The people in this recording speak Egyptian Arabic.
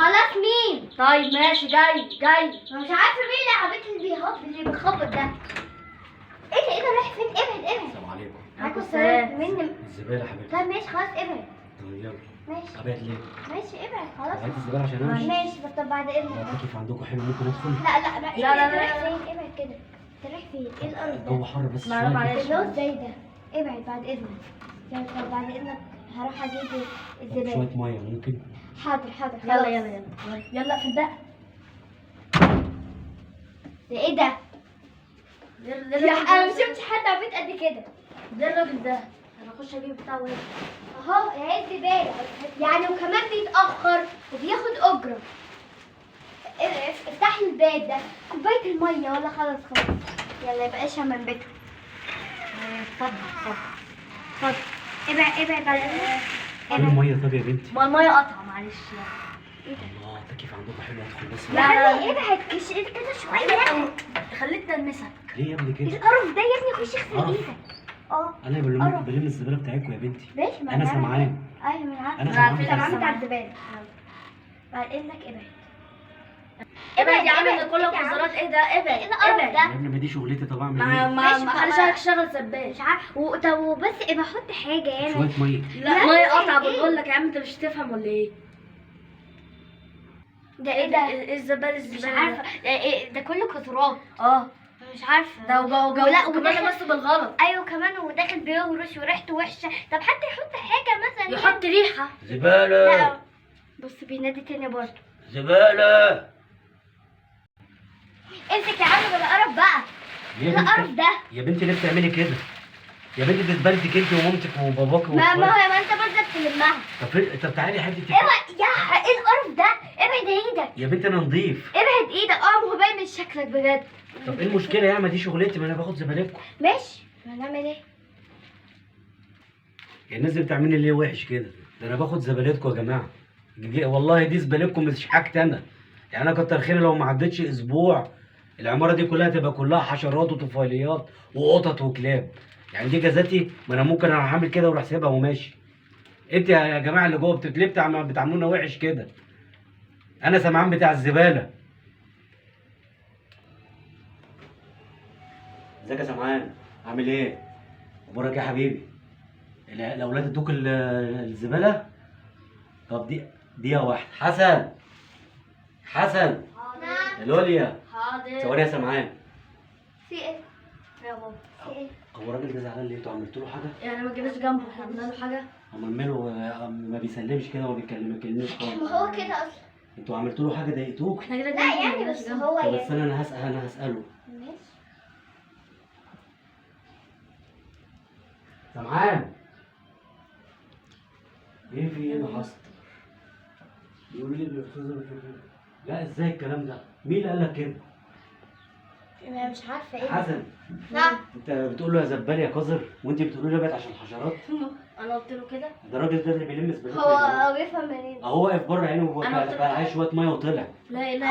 خلاص مين؟ طيب ماشي، جاي جاي. انا مش عارفه مين اللي عبيط اللي بيخبط ده. ايه ده؟ ايه ده؟ رايح فين؟ ابعد ابعد. السلام عليكم. عليكم السلام. مين؟ الزبالة يا حبيبتي. طيب ماشي خلاص ابعد. طيب يلا. ماشي. ابعد ليه؟ ماشي ابعد خلاص. هات الزبالة عشان امشي. ماشي بس طب بعد اذنك. التكييف عندكم حلو، ممكن ادخل؟ لا لا لا لا، لا، انت رايح لا. فين؟ ابعد كده. انت رايح فين؟ ايه القرف ده؟ الجو حر بس ما شوية. معلش. اللي هو ازاي ده؟ ابعد بعد اذنك. يلا طب بعد اذنك هروح اجيب طب الزبالة. شوية مية ممكن؟ حاضر حاضر يلا خلاص. يلا يلا يلا اقفل بقى. ده ايه ده؟ ده يا انا ما شفتش حد عبيط قد كده. ده الراجل ده انا اخش اجيب بتاع واحد اهو يا الزبالة يعني، وكمان بيتأخر وبياخد أجرة. افتح لي الباب ده، كوباية المية ولا خلاص خلاص. يلا يبقى اشرب من بيته. اتفضل اتفضل اتفضل. ابعد ابعد بعد اذنك. فين المية طب يا بنتي؟ ما المية قطعه معلش يعني. ايه ده؟ الله التكييف عندكم حلو، ادخل بس. لا. يا ابني ابعد كش كده شوية. خليتنا نلمسك ليه يا ابني ايه كده؟ القرف ده يا ابني؟ خش اغسل قرف. ايدك. اه انا بلم قرف. بلم الزبالة بتاعتكم يا بنتي. ماشي ما انا سمعان. ايوه ما انا عارفه. انا أنا سمعان عارفة. بتاع سمعان بتاع الزبالة. الزبالة. بعد اذنك ابعد. ابعد يا عم، ابعد. ده كله إيه يا عم؟ قذرات. ايه ده؟ ابعد ايه القرف ابعد. ده؟ يا ابني ما دي شغلتي، طب اعمل ما ايه؟ ما ماشي، ما خلاص. خليش شغل سباك. مش عارف طب وبس ابقى احط حاجة يعني. شوية مية. لا مية قطعه بنقول لك يا عم، انت مش تفهم ولا ايه؟ ده ايه ده؟ ايه الزبالة؟ مش الزبالة عارفه ده ايه ده؟ كله قطرات. اه مش عارفه ده وجو جو. ولا وكمان وداخل لمسه بالغلط. ايوه كمان وداخل بيهرش وريحته وحشة. طب حتى يحط حاجة مثلا يحط ريحه. زبالة. لا بص بينادي تاني برضه. زبالة. امسك يا عم بلا قرف بقى. ليه ايه يا القرف بنتي؟ ده؟ يا بنتي ليه بتعملي كده؟ يا بنتي دي زبالتك انت ومامتك وباباك ما ما واخواتك. هو ما انت برضه بتلمها. طب تعالي يا حبيبتي. اوعى يا ايه القرف ده؟ ابعد ايدك. يا بنتي انا نضيف. ابعد ايدك. اه ما هو باين من شكلك بجد. طب ايه المشكلة يعني؟ ما دي شغلتي، ما انا باخد زبالتكم. ماشي ما نعمل ايه؟ يا الناس دي بتعملني ليه وحش كده؟ ده انا باخد زبالتكم يا جماعة. والله دي زبالتكم مش حاجتي انا. يعني انا كتر خيري لو ما عدتش اسبوع العمارة دي كلها تبقى كلها حشرات وطفيليات وقطط وكلاب. يعني دي جزاتي؟ ما انا ممكن اروح اعمل كده واروح سايبها وماشي. انت يا جماعة اللي جوه ليه بتعاملونا وحش كده؟ انا سمعان بتاع الزبالة. ازيك يا سمعان؟ عامل ايه؟ اخبارك ايه يا حبيبي؟ الاولاد ادوك الزبالة؟ طب دي دقيقة واحدة. حسن حسن. نعم. لوليا. حاضر. ثواني يا سمعان. في ايه؟ يا بابا في ايه؟ هو الراجل ده زعلان ليه؟ انتوا عملتوا له حاجة؟ يعني ما تجيبش جنبه، احنا عملنا له حاجة؟ امال ماله ما بيسلمش كده وما بيتكلمش ما خالص. هو كده اصلا. انتوا عملتوا له حاجة ضايقتوه؟ احنا كده لا جنبه، ما يعني جبناش بس جنبه. هو طب يعني. استنى انا هسأل، انا هسأله. ماشي. سمعان ايه في ايه اللي حصل؟ بيقولوا لي بيعتذروا في كده. لا ازاي الكلام ده؟ مين اللي قال لك كده؟ انا مش عارفه ايه ده. حسن. نعم. انت بتقول له يا زبال يا قذر، وانت بتقولي له ابعد عشان الحشرات؟ انا قلت له كده. ده الراجل ده اللي بيلم زبالتنا هو يا جماعة. هو بيفهم منين؟ اهو واقف بره عينه أنا قلت له وبقى عايز شوية مية وطلع. لا لا.